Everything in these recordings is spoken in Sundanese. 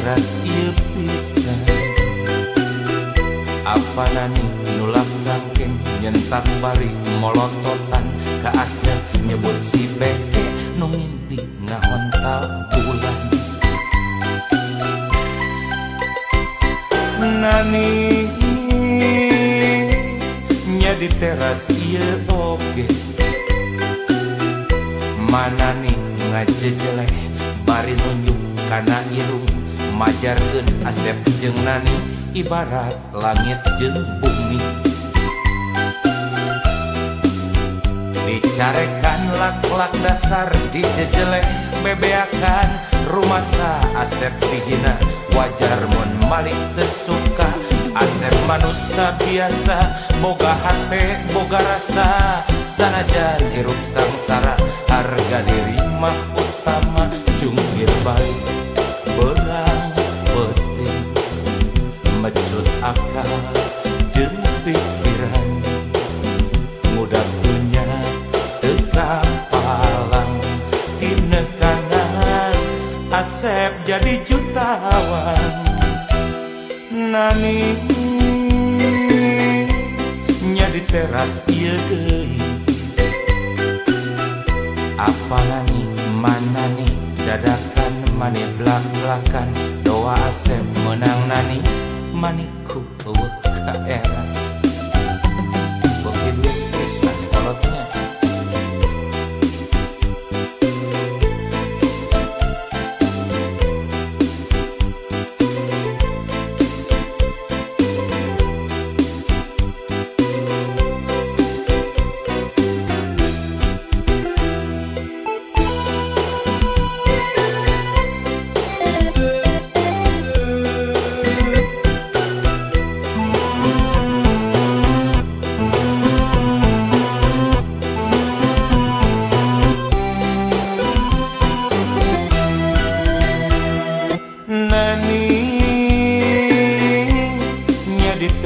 teras ieu pisan. Apa nani nulak cangkeng nyentak bari molototan ka Asep nyebut si beke nu ngimpi ngahontal bulan. Nani nya di teras ieu oge, mana nih ngajejeleh bari nunjuk kana irung, majarkeun Asep jeung Nani ibarat langit jeung bumi. Dicarekan lak-lak dasar dijejeleh bebeakan, rumasa Asep dihina wajar mun malik teu suka. Asep manusia biasa boga hate boga rasa, sanajan hirup sangsara harga diri mah utama. Jungkir balik beurang peuting mecut akal jeung pikiran, ngudak dunya teu kapalang tinekanan Asep jadi jutawan. Nani nya di teras ieu deui, apa nani mana nih dadakan mani blak-blakan, doa Asep menang nani maniku eueuh ka era. Beuki duit pisan kolotnya.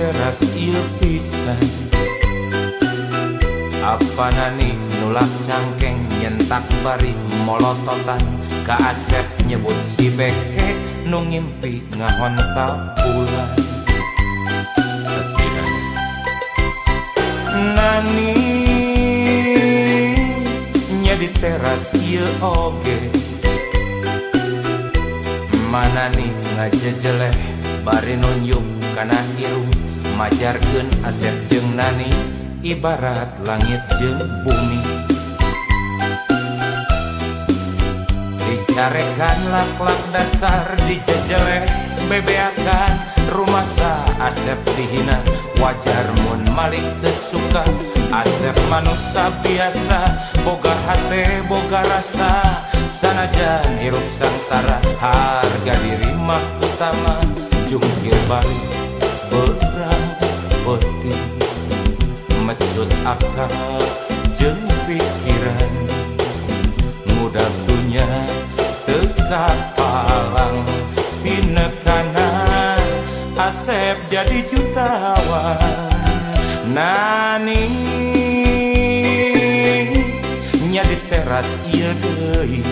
Teras ieu pisan, apa nani nulak cangkeng nyentak bari molototan ka Asep nyebut si beke nu ngimpi ngahontal bulan. Nani nya di teras ieu oge, mana nih ngajejeleh bari nunjuk kana irung, majarkeun Asep jeung Nani ibarat langit jeung bumi. Dicarekan lak-lak dasar dijejeleh bebeakan, rumasa Asep dihina wajar mun malik teu suka. Asep manusia biasa boga hate boga rasa, sanajan hirup sangsara harga diri mah utama. Jungkir balik beurang peuting mecut akal jeung pikiran, ngudak dunya teu kapalang tinekanan Asep jadi jutawan. Nani nya di teras ieu deui,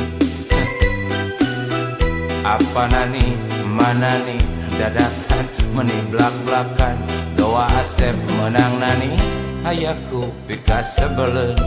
apa nani mana nih dadakan meni blak-blakan, doa Asep menang nani hayaku pikasebeleun.